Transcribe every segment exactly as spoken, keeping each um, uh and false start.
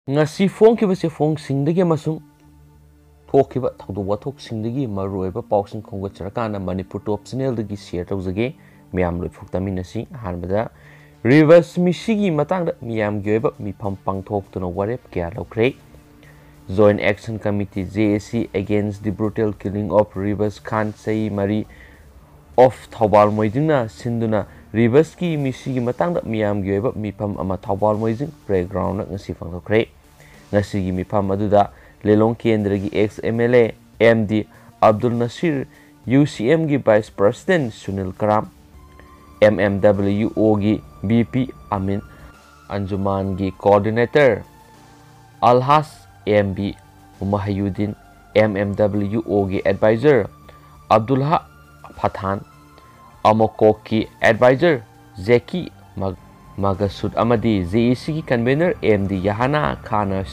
ꯉꯁꯤ ꯐꯣꯡꯈꯤꯕ ꯆꯦꯐꯣꯡꯁꯤꯡꯗꯒꯤ ꯑꯃꯁꯨꯡ ꯊꯣꯛꯈꯤꯕ ꯊꯧꯗꯣꯛ ꯋꯥꯊꯣꯛꯁꯤꯡꯗꯒꯤ ꯃꯔꯨꯑꯣꯏꯕ ꯄꯥꯎꯁꯤꯡ ꯈꯣꯝꯒꯠꯆꯔꯀꯥꯟꯗ ꯃꯅꯤꯄꯨꯔ ꯇꯣꯞ ꯆꯦꯅꯦꯜꯗꯒꯤ ꯁꯤꯌꯔ ꯇꯧꯖꯒꯦ꯫ ꯃꯤꯌꯥꯝ ꯂꯣꯏꯐꯨꯛ ꯇꯥꯃꯤꯟꯅꯁꯤ꯫ ꯑꯍꯥꯟꯕꯗ, ꯔꯤꯕꯁ ꯃꯤꯁꯤꯒꯤ ꯃꯇꯥꯡꯗ ꯃꯤꯌꯥꯝꯒꯤ ꯑꯣꯏꯕ ꯃꯤꯐꯝ ꯄꯥꯡꯊꯣꯛꯇꯨꯅ ꯋꯥꯔꯦꯞ ꯀꯌꯥ ꯂꯧꯈ꯭ꯔꯦ꯫ Joint Action Committee, J A C, against the brutal killing of Rivers Khan, ꯆꯍꯤ ꯃꯔꯤ, of ꯊꯧꯕꯥꯜ ꯃꯣꯏꯖꯤꯡꯅ ꯁꯤꯟꯗꯨꯅ ꯔꯤꯕꯁꯀꯤ ꯃꯤꯁꯤꯒꯤ ꯃꯇꯥꯡꯗ ꯃꯤꯌꯥꯝꯒꯤ ꯑꯣꯏꯕ ꯃꯤꯐꯝ ꯑꯃ ꯊꯧꯕꯥꯜ ꯃꯣꯏꯖꯤꯡ ꯄ꯭ꯂꯦꯒ꯭ꯔꯥꯎꯟꯗ ꯉꯁꯤ ꯄꯥꯡꯊꯣꯛꯈ꯭ꯔꯦ꯫ ꯉꯁꯤꯒꯤ ꯃꯤꯐꯝ ꯑꯗꯨꯗ ꯂꯤꯂꯣꯡ ꯀꯦꯟꯗ꯭ꯔꯒꯤ ex M L A M D Abdul Nasir, U C Mꯒꯤ Vice President Sunil Karam, M M W Oꯒꯤ V P ꯑꯃꯤꯟ, ꯑꯟꯖꯨꯃꯥꯟꯒꯤ Coordinator ꯑꯜꯍꯥꯖ M B ꯃꯍꯌꯨꯗꯤꯟ, M M W Oꯒꯤ Advisor ꯑꯕꯗꯨꯜꯍꯥ ꯐꯊꯥꯟ, ꯑꯃꯣꯀꯣꯛꯀꯤ Advisor ꯖꯦꯀꯤ ꯃ-, ꯃꯒꯁꯨꯗ ꯑꯃꯗꯤ J A Cꯒꯤ Convener M D ꯌꯥꯍꯥꯅꯥ Khan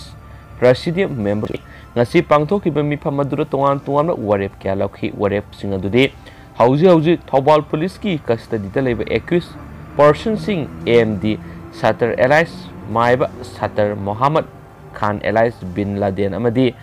Presidium Member꯫ ꯉꯁꯤ ꯄꯥꯡꯊꯣꯛꯈꯤꯕ ꯃꯤꯐꯝ ꯑꯗꯨꯗ ꯇꯣꯉꯥꯟ ꯇꯣꯉꯥꯟꯕ ꯋꯥꯔꯦꯞ ꯀꯌꯥ ꯂꯧꯈꯤ꯫ ꯋꯥꯔꯦꯞꯁꯤꯡ ꯑꯗꯨꯗꯤ ꯍꯧꯖꯤꯛ ꯍꯧꯖꯤꯛ ꯊꯧꯕꯥꯜ ꯄꯨꯂꯤꯁꯀꯤ custody ꯗ ꯂꯩꯕ accused person ꯁꯤꯡ M D ꯁꯇꯔ alias ꯃꯥꯏꯕ ꯁꯇꯔ ꯃꯣꯍꯥꯃꯗ ꯈꯥꯟ alias ꯕꯤꯟ ꯂꯥꯗꯦꯟ ꯑꯃꯗꯤ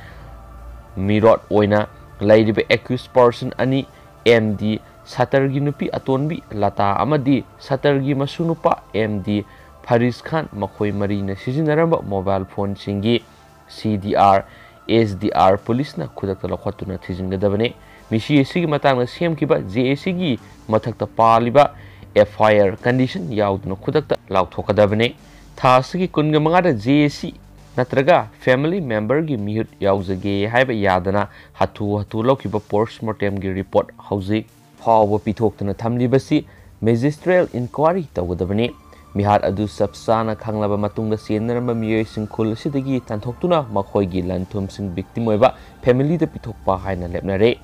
ꯃꯤꯔꯣꯠ ꯑꯣꯏꯅ ꯂꯩꯔꯤꯕ accused person ꯑꯅꯤ, M D ꯁꯇꯔꯒꯤ ꯅꯨꯄꯤ ꯑꯇꯣꯟꯕꯤ ꯂꯇꯥ ꯑꯃꯗꯤ ꯁꯇꯔꯒꯤ ꯃꯁꯨ ꯅꯨꯄꯥ M D ꯐꯔꯤꯁ ꯈꯥꯟ, ꯃꯈꯣꯏ ꯃꯔꯤꯅ ꯁꯤꯖꯤꯟꯅꯔꯝꯕ mobile phone ꯁꯤꯡꯒꯤ C D R, S D R ꯄꯨꯂꯤꯁꯅ ꯈꯨꯗꯛꯇ ꯂꯧꯈꯠꯇꯨꯅ ꯊꯤꯖꯤꯟꯒꯗꯕꯅꯤ꯫ ꯃꯤꯁꯤ ꯑꯁꯤꯒꯤ ꯃꯇꯥꯡꯗ ꯁꯦꯝꯈꯤꯕ J A Cꯒꯤ ꯃꯊꯛꯇ ꯄꯥꯜꯂꯤꯕ F I R condition ꯌꯥꯎꯗꯨꯅ ꯈꯨꯗꯛꯇ ꯂꯥꯎꯊꯣꯛꯀꯗꯕꯅꯤ꯫ ꯊꯥ ꯑꯁꯤꯒꯤ ꯀꯨꯟꯒ ꯃꯉꯥꯗ J A C ꯅꯠꯇ꯭ꯔꯒ family member ꯒꯤ ꯃꯤꯍꯨꯠ ꯌꯥꯎꯖꯒꯦ ꯍꯥꯏꯕ ꯌꯥꯗꯅ ꯍꯥꯊꯨ ꯍꯥꯊꯨ ꯂꯧꯈꯤꯕ post mortem ꯒꯤ report ꯍꯧꯖꯤꯛ ꯐꯥꯎꯕ ꯄꯤꯊꯣꯛꯇꯨꯅ ꯊꯝꯂꯤꯕꯁꯤ magisterial inquiry ꯇꯧꯒꯗꯕꯅꯤ꯫ ꯃꯤꯍꯥꯠ ꯑꯗꯨ ꯆꯞ ꯆꯥꯅ ꯈꯪꯂꯕ ꯃꯇꯨꯡꯗ ꯆꯦꯟꯅꯔꯝꯕ ꯃꯤꯑꯣꯏꯁꯤꯡ ꯈꯨꯜ ꯑꯁꯤꯗꯒꯤ ꯇꯥꯟꯊꯣꯛꯇꯨꯅ ꯃꯈꯣꯏꯒꯤ ꯂꯟ ꯊꯨꯝꯁꯤꯡ victim ꯑꯣꯏꯕ family ꯗ ꯄꯤꯊꯣꯛꯄ ꯍꯥꯏꯅ ꯂꯦꯞꯅꯔꯦ꯫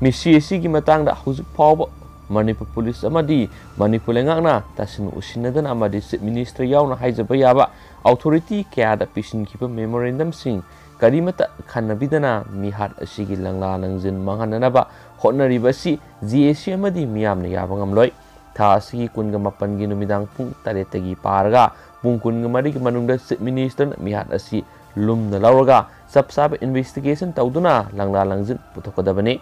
ꯃꯤꯁꯤ ꯑꯁꯤꯒꯤ ꯃꯇꯥꯡꯗ ꯍꯧꯖꯤꯛ ꯐꯥꯎꯕ ꯃꯅꯤꯄꯨꯔ ꯄꯨꯂꯤꯁ ꯑꯃꯗꯤ ꯃꯅꯤꯄꯨꯔ ꯂꯩꯉꯥꯛꯅ ꯇꯥꯁꯤꯟ ꯎꯁꯤꯟꯅꯗꯅ ꯑꯃꯗꯤ Chief Minister ꯌꯥꯎꯅ ꯍꯥꯏꯖꯕ ꯌꯥꯕ authority ꯀꯌꯥꯗ ꯄꯤꯁꯤꯟꯈꯤꯕ memorandum ꯁꯤꯡ ꯀꯔꯤꯃꯠꯇ ꯈꯟꯅꯕꯤꯗꯅ ꯃꯤꯍꯥꯠ ꯑꯁꯤꯒꯤ ꯂꯪꯂꯥ ꯂꯪꯖꯤꯟ ꯃꯥꯡꯍꯟꯅꯅꯕ ꯍꯣꯠꯅꯔꯤꯕ ꯑꯁꯤ J A C ꯑꯃꯗꯤ ꯃꯤꯌꯥꯝꯅ ꯌꯥꯕ ꯉꯝꯂꯣꯏ꯫ ꯊꯥ ꯑꯁꯤꯒꯤ ꯀꯨꯟꯒ ꯃꯥꯄꯟꯒꯤ ꯅꯨꯃꯤꯗꯥꯡ ꯄꯨꯡ ꯇꯔꯦꯠꯇꯒꯤ ꯄꯥꯔꯒ ꯄꯨꯡ ꯀꯨꯟꯒ ꯃꯔꯤꯒꯤ ꯃꯅꯨꯡꯗ Chief Ministerꯅ ꯃꯤꯍꯥꯠ ꯑꯁꯤ ꯂꯨꯝꯅ ꯂꯧꯔꯒ ꯆꯞ ꯆꯥꯕ investigation ꯇꯧꯗꯨꯅ ꯂꯪꯂꯥ ꯂꯪꯖꯤꯟ ꯄꯨꯊꯣꯛꯀꯗꯕꯅꯤ꯫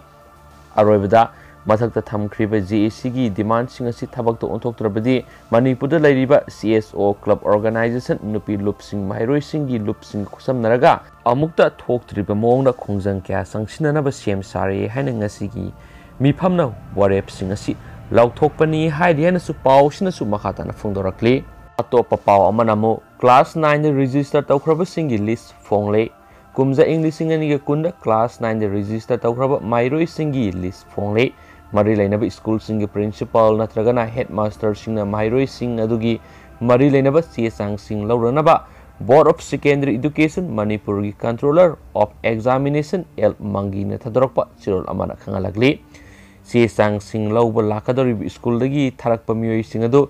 ꯑꯔꯣꯏꯕꯗ, ꯃꯊꯛꯇ ꯊꯝꯈ꯭ꯔꯤꯕ JACꯒꯤ demandꯁꯤꯡ ꯑꯁꯤ ꯊꯕꯛꯇ ꯑꯣꯟꯊꯣꯛꯇ꯭ꯔꯕꯗꯤ ꯃꯅꯤꯄꯨꯔꯗ ꯂꯩꯔꯤꯕ CSO club organization, ꯅꯨꯄꯤ ꯂꯨꯞꯁꯤꯡ, ꯃꯍꯩꯔꯣꯏꯁꯤꯡꯒꯤ ꯂꯨꯞꯁꯤꯡꯒ ꯈꯨꯠꯁꯝꯅꯔꯒ ꯑꯃꯨꯛꯇ ꯊꯣꯛꯇ꯭ꯔꯤꯕ ꯃꯑꯣꯡꯗ ꯈꯣꯡꯖꯪ ꯀꯌꯥ ꯆꯪꯁꯤꯟꯅꯅꯕ ꯁꯦꯝ ꯁꯥꯔꯦ ꯍꯥꯏꯅ ꯉꯁꯤꯒꯤ ꯃꯤꯐꯝꯅ ꯋꯥꯔꯦꯞꯁꯤꯡ ꯑꯁꯤ ꯂꯥꯎꯊꯣꯛꯄꯅꯤ ꯍꯥꯏꯔꯤ ꯍꯥꯏꯅꯁꯨ ꯄꯥꯎꯁꯤꯅꯁꯨ ꯃꯈꯥ ꯇꯥꯅ ꯐꯣꯡꯗꯣꯔꯛꯂꯤ꯫ ꯑꯇꯣꯞꯄ ꯄꯥꯎ ꯑꯃꯅ ꯑꯃꯨꯛ class nineꯗ register ꯇꯧꯈ꯭ꯔꯕꯁꯤꯡꯒꯤ list ꯐꯣꯡꯂꯦ꯫ ꯀꯨꯝꯖꯥ ꯏꯪ ꯂꯤꯁꯤꯡ ꯑꯅꯤꯒ ꯀꯨꯟꯗ class nineꯗ register ꯇꯧꯈ꯭ꯔꯕ ꯃꯍꯩꯔꯣꯏꯁꯤꯡꯒꯤ list ꯐꯣꯡꯂꯦ꯫ ꯃꯔꯤ ꯂꯩꯅꯕ ꯁ꯭ꯀꯨꯜꯁꯤꯡꯒꯤ principal ꯅꯠꯇ꯭ꯔꯒꯅ headmasterꯁꯤꯡꯅ ꯃꯍꯩꯔꯣꯏꯁꯤꯡ ꯑꯗꯨꯒꯤ ꯃꯔꯤ ꯂꯩꯅꯕ ꯆꯦ ꯆꯥꯡꯁꯤꯡ ꯂꯧꯔꯅꯕ Board of Secondary Education ꯃꯅꯤꯄꯨꯔꯒꯤ Controller of Examination ꯑꯦꯜ ꯃꯪꯒꯤꯅ ꯊꯥꯗꯣꯔꯛꯄ ꯆꯦꯔꯣꯜ ꯑꯃꯅ ꯈꯪꯍꯜꯂꯛꯂꯤ꯫ ꯆꯦ ꯆꯥꯡꯁꯤꯡ ꯂꯧꯕ ꯂꯥꯛꯀꯗꯧꯔꯤꯕ ꯁ꯭ꯀꯨꯜꯗꯒꯤ ꯊꯥꯔꯛꯄ ꯃꯤꯑꯣꯏꯁꯤꯡ ꯑꯗꯨ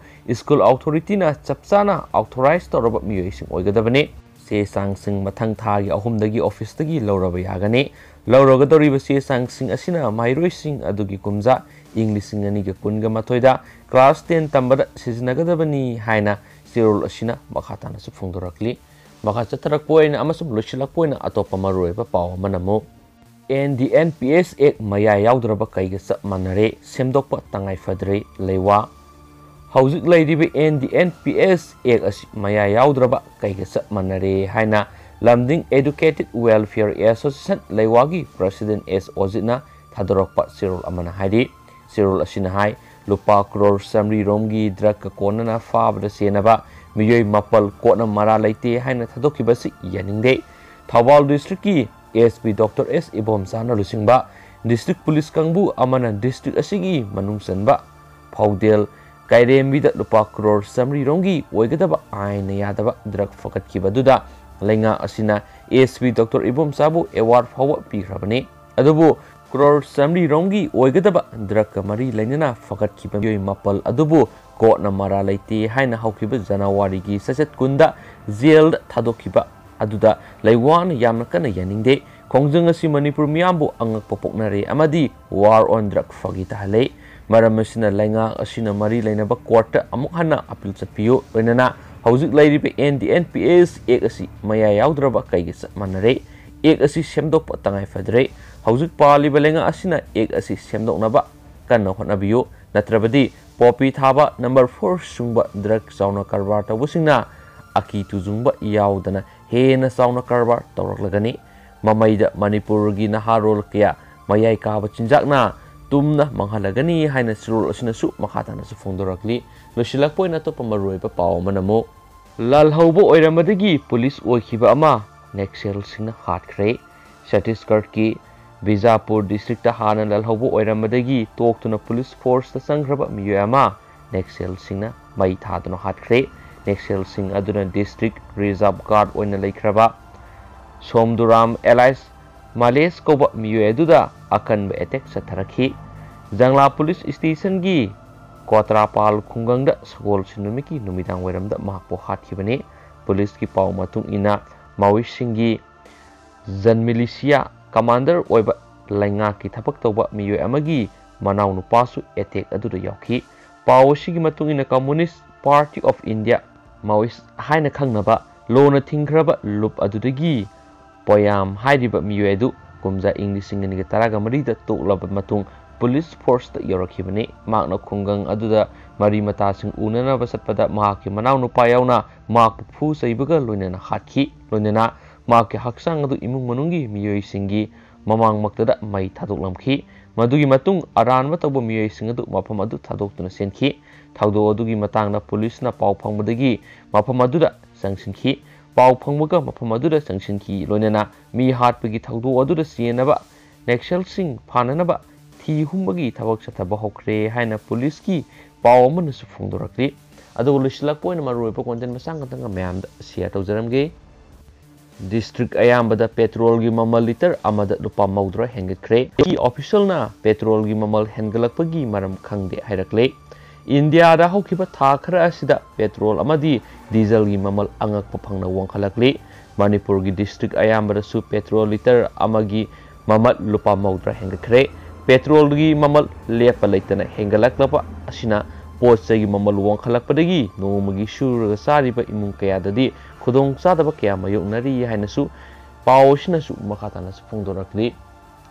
ꯁ꯭ꯀꯨꯜ authorityꯅ ꯆꯞ ꯆꯥꯅ authorize ꯇꯧꯔꯕ ꯃꯤꯑꯣꯏꯁꯤꯡ ꯑꯣꯏꯒꯗꯕꯅꯤ꯫ ꯆꯦ ꯆꯥꯡꯁꯤꯡ ꯃꯊꯪ ꯊꯥꯒꯤ ꯑꯍꯨꯝꯗꯒꯤ officeꯇꯒꯤ ꯂꯧꯔꯕ ꯌꯥꯒꯅꯤ꯫ ꯂꯧꯔꯒꯗꯧꯔꯤꯕ ꯆꯦ ꯆꯥꯡꯁꯤꯡ ꯑꯁꯤꯅ ꯃꯍꯩꯔꯣꯏꯁꯤꯡ ꯑꯗꯨꯒꯤ ꯀꯨꯝꯖꯥ ꯏꯪ ꯂꯤꯁꯤꯡ ꯑꯅꯤꯒ ꯀꯨꯟꯒ ꯃꯥꯊꯣꯏꯗ class ten ꯇꯝꯕꯗ ꯁꯤꯖꯤꯟꯅꯒꯗꯕꯅꯤ ꯍꯥꯏꯅ ꯆꯦꯔꯣꯜ ꯑꯁꯤꯅ ꯃꯈꯥ ꯇꯥꯅꯁꯨ ꯐꯣꯡꯗꯣꯔꯛꯂꯤ꯫ ꯃꯈꯥ ꯆꯠꯊꯔꯛꯄ ꯑꯣꯏꯅ ꯑꯃꯁꯨꯡ ꯂꯣꯏꯁꯤꯜꯂꯛꯄ ꯑꯣꯏꯅ ꯑꯇꯣꯞꯄ ꯃꯔꯨꯑꯣꯏꯕ ꯄꯥꯎ ꯑꯃꯅ ꯑꯃꯨꯛ NDNPS Act ꯃꯌꯥ ꯌꯥꯎꯗ꯭ꯔꯕ ꯀꯩꯒ ꯆꯞ ꯃꯥꯟꯅꯔꯦ, ꯁꯦꯝꯗꯣꯛꯄ ꯇꯉꯥꯏ ꯐꯗ꯭ꯔꯦ, ꯂꯩꯋꯥ꯫ ꯍꯧꯖꯤꯛ ꯂꯩꯔꯤꯕ NDNPS Act ꯑꯁꯤ ꯃꯌꯥ ꯌꯥꯎꯗ꯭ꯔꯕ ꯀꯩꯒ ꯆꯞ ꯃꯥꯟꯅꯔꯦ ꯍꯥꯏꯅ ꯂꯝꯗꯤꯡ Educated Welfare Association ꯂꯩꯋꯥꯒꯤ president ꯑꯦꯁ ꯑꯣꯖꯤꯠꯅ ꯊꯥꯗꯣꯔꯛꯄ ꯆꯦꯔꯣꯜ ꯑꯃꯅ ꯍꯥꯏꯔꯤ꯫ ꯆꯦꯔꯣꯜ ꯑꯁꯤꯅ ꯍꯥꯏ, ꯂꯨꯄꯥ ꯀ꯭ꯔꯣꯔ ꯆꯥꯃꯔꯤ ꯔꯣꯝꯒꯤ drugꯀ ꯀꯣꯟꯅꯅ ꯐꯥꯕꯗ ꯆꯦꯟꯅꯕ ꯃꯤꯑꯣꯏ ꯃꯥꯄꯜ ꯀꯣꯠꯅ ꯃꯔꯥ ꯂꯩꯇꯦ ꯍꯥꯏꯅ ꯊꯥꯗꯣꯛꯈꯤꯕ ꯑꯁꯤ ꯌꯥꯅꯤꯡꯗꯦ꯫ ꯊꯧꯕꯥꯜ districtꯀꯤ SP Doctor ꯑꯦꯁ ꯏꯕꯣꯝꯆꯥꯅ ꯂꯨꯆꯤꯡꯕ district police ꯀꯥꯡꯕꯨ ꯑꯃꯅ district ꯑꯁꯤꯒꯤ ꯃꯅꯨꯡ ꯆꯟꯕ ꯐꯥꯎꯗꯦꯜ ꯀꯥꯏꯔꯦꯝꯕꯤꯗ ꯂꯨꯄꯥ ꯀ꯭ꯔꯣꯔ ꯆꯥꯃꯔꯤ ꯔꯣꯝꯒꯤ ꯑꯣꯏꯒꯗꯕ ꯑꯥꯏꯟꯅ ꯌꯥꯗꯕ drug ꯐꯒꯠꯈꯤꯕ ꯑꯗꯨꯗ ꯂꯩꯉꯥꯛ ꯑꯁꯤꯅ SP Doctor ꯏꯕꯣꯝꯆꯥꯕꯨ award ꯐꯥꯎꯕ ꯄꯤꯈ꯭ꯔꯕꯅꯤ꯫ ꯑꯗꯨꯕꯨ ꯀ꯭ꯔꯣꯔ ꯆꯥꯃꯔꯤ ꯔꯣꯝꯒꯤ ꯑꯣꯏꯒꯗꯕ drugꯀ ꯃꯔꯤ ꯂꯩꯅꯅ ꯐꯒꯠꯈꯤꯕ ꯃꯤꯑꯣꯏ ꯃꯥꯄꯜ ꯑꯗꯨꯕꯨ ꯀꯣꯔꯠꯅ ꯃꯔꯥ ꯂꯩꯇꯦ ꯍꯥꯏꯅ ꯍꯧꯈꯤꯕ ꯖꯅꯋꯥꯔꯤꯒꯤ ꯆꯩꯆꯠ ꯀꯨꯟꯗ ꯖꯦꯜꯗ ꯊꯥꯗꯣꯛꯈꯤꯕ ꯑꯗꯨꯗ ꯂꯩꯋꯥꯅ ꯌꯥꯝꯅ ꯀꯟꯅ ꯌꯥꯅꯤꯡꯗꯦ꯫ ꯈꯣꯡꯖꯪ ꯑꯁꯤ ꯃꯅꯤꯄꯨꯔ ꯃꯤꯌꯥꯝꯕꯨ ꯑꯉꯛꯄ ꯄꯣꯛꯅꯔꯦ ꯑꯃꯗꯤ war on drug ꯐꯥꯒꯤ ꯇꯥꯍꯜꯂꯦ꯫ ꯃꯔꯝ ꯑꯁꯤꯅ ꯂꯩꯉꯥꯛ ꯑꯁꯤꯅ ꯃꯔꯤ ꯂꯩꯅꯕ ꯀꯣꯔꯠꯇ ꯑꯃꯨꯛ ꯍꯟꯅ appeal ꯆꯠꯄꯤꯌꯨ, ꯂꯣꯏꯅꯅ ꯍꯧꯖꯤꯛ ꯂꯩꯔꯤꯕ N D N P S ꯑꯦꯛ ꯑꯁꯤ ꯃꯌꯥ ꯌꯥꯎꯗ꯭ꯔꯕ ꯀꯩꯒ ꯆꯞ ꯃꯥꯟꯅꯔꯦ꯫ ꯑꯦꯛ ꯑꯁꯤ ꯁꯦꯝꯗꯣꯛꯄ ꯇꯉꯥꯏ ꯐꯗ꯭ꯔꯦ꯫ ꯍꯧꯖꯤꯛ ꯄꯥꯜꯂꯤꯕ ꯂꯩꯉꯥꯛ ꯑꯁꯤꯅ ꯑꯦꯛ ꯑꯁꯤ ꯁꯦꯝꯗꯣꯛꯅꯕ ꯀꯟꯅ ꯍꯣꯠꯅꯕꯤꯌꯨ, ꯅꯠꯇ꯭ꯔꯕꯗꯤ ꯄꯣꯄꯤ ꯊꯥꯕ ꯅꯝꯕꯔ ꯐꯣꯔ ꯁꯨꯡꯕ ꯗ꯭ꯔꯒ ꯆꯥꯎꯅ ꯀꯔꯕꯥꯔ ꯇꯧꯕꯁꯤꯡꯅ ꯑꯀꯤ ꯇꯨꯖꯨꯡꯕ ꯌꯥꯎꯗꯅ ꯍꯦꯟꯅ ꯆꯥꯎꯅ ꯀꯔꯕꯥꯔ ꯇꯧꯔꯛꯂꯒꯅꯤ꯫ ꯃꯃꯩꯗ ꯃꯅꯤꯄꯨꯔꯒꯤ ꯅꯍꯥꯔꯣꯜ ꯀꯌꯥ ꯃꯌꯥꯏ ꯀꯥꯕ ꯆꯤꯟꯖꯥꯛꯅ ꯇꯨꯝꯅ ꯃꯥꯡꯍꯜꯂꯒꯅꯤ ꯍꯥꯏꯅ ꯆꯦꯔꯣꯜ ꯑꯁꯤꯅꯁꯨ ꯃꯈꯥ ꯇꯥꯅꯁꯨ ꯐꯣꯡꯗꯣꯔꯛꯂꯤ꯫ ꯂꯣꯏꯁꯤꯜꯂꯛꯄ ꯑꯣꯏꯅ ꯑꯇꯣꯞꯄ ꯃꯔꯨꯑꯣꯏꯕ ꯄꯥꯎ ꯑꯃꯅ ꯑꯃꯨꯛ, ꯂꯥꯜꯍꯧꯕ ꯑꯣꯏꯔꯝꯕꯗꯒꯤ ꯄꯨꯂꯤꯁ ꯑꯣꯏꯈꯤꯕ ꯑꯃ ꯅꯦꯛꯁꯦꯜꯁꯤꯡꯅ ꯍꯥꯠꯈ꯭ꯔꯦ꯫ ꯆꯇꯤꯁꯒꯔꯒꯤ ꯕꯤꯖꯥꯄꯨꯔ ꯗꯤꯁꯇ꯭ꯔꯤꯛꯇ ꯍꯥꯟꯅ ꯂꯥꯜꯍꯧꯕ ꯑꯣꯏꯔꯝꯕꯗꯒꯤ ꯇꯣꯛꯇꯨꯅ ꯄꯨꯂꯤꯁ ꯐꯣꯔꯁꯇ ꯆꯪꯈ꯭ꯔꯕ ꯃꯤꯑꯣꯏ ꯑꯃ ꯅꯦꯛꯁꯦꯜꯁꯤꯡꯅ ꯃꯩ ꯊꯥꯗꯨꯅ ꯍꯥꯠꯈ꯭ꯔꯦ꯫ ꯅꯦꯛꯁꯦꯜꯁꯤꯡ ꯑꯗꯨꯅ ꯗꯤꯁꯇ꯭ꯔꯤꯛ ꯔꯤꯖꯥꯔꯚ ꯒꯥꯔꯗ ꯑꯣꯏꯅ ꯂꯩꯈ꯭ꯔꯕ ꯁꯣꯝꯗꯨꯔꯥꯝ ꯑꯦꯂꯥꯏꯁ ꯃꯥꯂꯦꯁ ꯀꯧꯕ ꯃꯤꯑꯣꯏ ꯑꯗꯨꯗ ꯑꯀꯟꯕ ꯑꯦꯇꯦꯛ ꯆꯠꯊꯔꯛꯈꯤ꯫ ꯖꯪꯂꯥ ꯄꯨꯂꯤꯁ ꯁ꯭ꯇꯦꯁꯟꯒꯤ ꯀ꯭ꯋꯥꯇ꯭ꯔꯥꯄꯥꯜ ꯈꯨꯡꯒꯪꯗ ꯁꯒꯣꯜꯁꯦꯟ ꯅꯨꯃꯤꯠꯀꯤ ꯅꯨꯃꯤꯗꯥꯡ ꯋꯥꯏꯔꯝꯗ ꯃꯍꯥꯛꯄꯨ ꯍꯥꯠꯈꯤꯕꯅꯤ꯫ ꯄꯨꯂꯤꯁꯀꯤ ꯄꯥꯎ ꯃꯇꯨꯡ ꯏꯟꯅ ꯃꯥꯋꯤꯁꯁꯤꯡꯒꯤ ꯖꯟ ꯃꯤꯂꯤꯁꯤꯌꯥ ꯀꯃꯥꯟꯗꯔ ꯑꯣꯏꯕ ꯂꯩꯉꯥꯛꯀꯤ ꯊꯕꯛ ꯇꯧꯕ ꯃꯤꯑꯣꯏ ꯑꯃꯒꯤ ꯃꯅꯥꯎꯅꯨꯄꯥꯁꯨ ꯑꯦꯇꯦꯛ ꯑꯗꯨꯗ ꯌꯥꯎꯈꯤ꯫ ꯄꯥꯎ ꯑꯁꯤꯒꯤ ꯃꯇꯨꯡ ꯏꯟꯅ Communist Party of India, Maoist ꯍꯥꯏꯅ ꯈꯪꯅꯕ, ꯂꯣꯅ ꯊꯤꯡꯈ꯭ꯔꯕ ꯂꯨꯞ ꯑꯗꯨꯗꯒꯤ ꯄꯣꯌꯥꯝ ꯍꯥꯏꯔꯤꯕ ꯃꯤꯑꯣꯏ ꯑꯗꯨ ꯀꯨꯝꯖꯥ ꯏꯪ ꯂꯤꯁꯤꯡ ꯑꯅꯤꯒ ꯇꯔꯥꯒ ꯃꯔꯤꯗ ꯇꯣꯛꯂꯕ ꯃꯇꯨꯡ ꯄꯨꯂꯤꯁ ꯐꯣꯔꯁꯇ ꯌꯧꯔꯛꯈꯤꯕꯅꯤ꯫ ꯃꯍꯥꯛꯅ ꯈꯨꯡꯒꯪ ꯑꯗꯨꯗ ꯃꯔꯤ ꯃꯇꯥꯁꯤꯡ ꯎꯅꯅꯕ ꯆꯠꯄꯗ ꯃꯍꯥꯛꯀꯤ ꯃꯅꯥꯎꯅꯨꯄꯥ ꯌꯥꯎꯅ ꯃꯍꯥꯛꯄꯨ ꯐꯨ ꯆꯩꯕꯒ ꯂꯣꯏꯅꯅ ꯍꯥꯠꯈꯤ꯫ ꯂꯣꯏꯅꯅ ꯃꯍꯥꯛꯀꯤ ꯍꯛꯆꯥꯡ ꯑꯗꯨ ꯏꯃꯨꯡ ꯃꯅꯨꯡꯒꯤ ꯃꯤꯑꯣꯏꯁꯤꯡꯒꯤ ꯃꯃꯥꯡꯃꯛꯇꯗ ꯃꯩ ꯊꯥꯗꯣꯛꯂꯝꯈꯤ꯫ ꯃꯗꯨꯒꯤ ꯃꯇꯨꯡ ꯑꯔꯥꯟꯕ ꯇꯧꯕ ꯃꯤꯑꯣꯏꯁꯤꯡ ꯑꯗꯨ ꯃꯐꯝ ꯑꯗꯨ ꯊꯥꯗꯣꯛꯇꯨꯅ ꯆꯦꯟꯈꯤ꯫ ꯊꯧꯗꯣꯛ ꯑꯗꯨꯒꯤ ꯃꯇꯥꯡꯗ ꯄꯨꯂꯤꯁꯅ ꯄꯥꯎ ꯐꯪꯕꯗꯒꯤ ꯃꯐꯝ ꯑꯗꯨꯗ ꯆꯪꯁꯤꯟꯈꯤ꯫ ꯄꯥꯎ ꯐꯪꯕꯒ ꯃꯐꯝ ꯑꯗꯨꯗ ꯆꯪꯁꯤꯟꯈꯤ꯫ ꯂꯣꯏꯅꯅ ꯃꯤ ꯍꯥꯠꯄꯒꯤ ꯊꯧꯗꯣꯛ ꯑꯗꯨꯗ ꯆꯦꯟꯅꯕ ꯅꯦꯛꯁꯦꯜꯁꯤꯡ ꯐꯥꯅꯅꯕ ꯊꯤ ꯍꯨꯝꯕꯒꯤ ꯊꯕꯛ ꯆꯠꯊꯕ ꯍꯧꯈ꯭ꯔꯦ ꯍꯥꯏꯅ ꯄꯨꯂꯤꯁꯀꯤ ꯄꯥꯎ ꯑꯃꯅꯁꯨ ꯐꯣꯡꯗꯣꯔꯛꯂꯤ꯫ ꯑꯗꯨꯒ ꯂꯣꯏꯁꯤꯜꯂꯛꯄ ꯑꯣꯏꯅ ꯃꯔꯨꯑꯣꯏꯕ ꯀꯣꯟꯇꯦꯟ ꯃꯆꯥ ꯈꯛꯇꯪꯒ ꯃꯌꯥꯝꯗ ꯁꯤꯌꯔ ꯇꯧꯖꯔꯝꯒꯦ꯫ ꯗꯤꯁꯇ꯭ꯔꯤꯛ ꯑꯌꯥꯝꯕꯗ ꯄꯦꯇ꯭ꯔꯣꯜꯒꯤ ꯃꯃꯜ ꯂꯤꯇꯔ ꯑꯃꯗ ꯂꯨꯄꯥ ꯃꯧꯗ꯭ꯔꯥ ꯍꯦꯟꯒꯠꯈ꯭ꯔꯦ꯫ ꯗꯤ ꯑꯣꯐꯤꯁꯤꯌꯦꯜꯅ ꯄꯦꯇ꯭ꯔꯣꯜꯒꯤ ꯃꯃꯜ ꯍꯦꯟꯒꯠꯂꯛꯄꯒꯤ ꯃꯔꯝ ꯈꯪꯗꯦ ꯍꯥꯏꯔꯛꯂꯦ꯫ ꯏꯟꯗꯤꯌꯥꯗ ꯍꯧꯈꯤꯕ ꯊꯥ ꯈꯔ ꯑꯁꯤꯗ ꯄꯦꯇ꯭ꯔꯣꯜ ꯑꯃꯗꯤ ꯗꯤꯖꯜꯒꯤ ꯃꯃꯜ ꯑꯉꯛꯄ ꯐꯪꯅ ꯋꯥꯡꯈꯠꯂꯛꯂꯤ꯫ ꯃꯅꯤꯄꯨꯔꯒꯤ ꯗꯤꯁꯇ꯭ꯔꯤꯛ ꯑꯌꯥꯝꯕꯗꯁꯨ ꯄꯦꯇ꯭ꯔꯣꯜ ꯂꯤꯇꯔ ꯑꯃꯒꯤ ꯃꯃꯜ ꯂꯨꯄꯥ ꯃꯧꯗ꯭ꯔꯥ ꯍꯦꯟꯒꯠꯈ꯭ꯔꯦ꯫ ꯄꯦꯇ꯭ꯔꯣꯜꯒꯤ ꯃꯃꯜ ꯂꯦꯞꯄ ꯂꯩꯇꯅ ꯍꯦꯟꯒꯠꯂꯛꯂꯕ ꯑꯁꯤꯅ ꯄꯣꯠ ꯆꯩꯒꯤ ꯃꯃꯜ ꯋꯥꯡꯈꯠꯂꯛꯄꯗꯒꯤ ꯅꯣꯡꯃꯒꯤ ꯁꯨꯔꯒ ꯆꯥꯔꯤꯕ ꯏꯃꯨꯡ ꯀꯌꯥꯗꯗꯤ ꯈꯨꯗꯣꯡꯆꯥꯗꯕ ꯀꯌꯥ ꯃꯥꯌꯣꯛꯅꯔꯤ ꯍꯥꯏꯅꯁꯨ ꯄꯥꯎ ꯑꯁꯤꯅꯁꯨ ꯃꯈꯥ ꯇꯥꯅꯁꯨ ꯐꯣꯡꯗꯣꯔꯛꯂꯤ꯫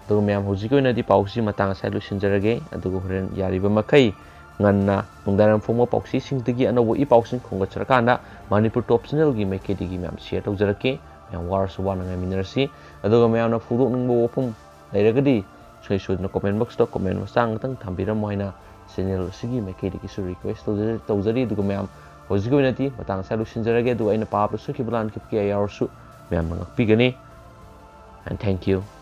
ꯑꯗꯨꯒ ꯃꯌꯥꯝ, ꯍꯧꯖꯤꯛꯀꯤ ꯑꯣꯏꯅꯗꯤ ꯄꯥꯎꯁꯤ ꯃꯇꯥꯡ ꯑꯁꯤꯗ ꯂꯣꯏꯁꯤꯟꯖꯔꯒꯦ꯫ ꯑꯗꯨꯒ ꯍꯣꯔꯦꯟ ꯌꯥꯔꯤꯕ ꯃꯈꯩ ꯉꯟꯅ ꯅꯨꯡꯗꯥꯡꯋꯥꯏꯔꯝ ꯐꯣꯡꯕ ꯄꯥꯎꯆꯦꯁꯤꯡꯗꯒꯤ ꯑꯅꯧꯕ ꯏ ꯄꯥꯎꯁꯤꯡ ꯈꯣꯝꯒꯠꯆꯔꯀꯥꯟꯗ ꯃꯅꯤꯄꯨꯔ ꯇꯣꯞ ꯆꯦꯅꯦꯜꯒꯤ ꯃꯥꯏꯀꯩꯗꯒꯤ ꯃꯌꯥꯝ ꯁꯤꯌꯔ ꯇꯧꯖꯔꯛꯀꯦ꯫ ꯃꯌꯥꯝ ꯋꯥꯔꯁꯨ ꯋꯥꯅ ꯉꯥꯏꯃꯤꯟꯅꯔꯁꯤ꯫ ꯑꯗꯨꯒ ꯃꯌꯥꯝꯅ ꯐꯣꯡꯗꯣꯛꯅꯤꯡꯕ ꯋꯥꯐꯝ ꯂꯩꯔꯒꯗꯤ ꯁꯨꯡꯁꯣꯏ ꯁꯣꯏꯗꯅ ꯀꯣꯃꯦꯟ ꯕꯣꯛꯁꯇ ꯀꯣꯃꯦꯟ ꯃꯆꯥ ꯑꯃꯇꯪ ꯊꯝꯕꯤꯔꯝꯃꯣ ꯍꯥꯏꯅ ꯆꯦꯅꯦꯜ ꯑꯁꯤꯒꯤ ꯃꯥꯏꯀꯩꯗꯒꯤꯁꯨ ꯔꯤꯀ꯭ꯋꯦꯁ ꯇꯧꯖ-, ꯇꯧꯖꯔꯤ꯫ ꯑꯗꯨꯒ ꯃꯌꯥꯝ, ꯍꯧꯖꯤꯛꯀꯤ ꯑꯣꯏꯅꯗꯤ ꯃꯇꯥꯡ ꯑꯁꯤꯗ ꯂꯣꯏꯁꯤꯟꯖꯔꯒꯦ꯫ ꯑꯗꯨꯒ ꯑꯩꯅ ꯄꯥꯕꯗ ꯁꯣꯏꯈꯤꯕ ꯂꯥꯟꯈꯤꯕ ꯀꯌꯥ ꯌꯥꯎꯔꯁꯨ ꯃꯌꯥꯝꯅ ꯉꯥꯛꯄꯤꯒꯅꯤ꯫ And thank you꯫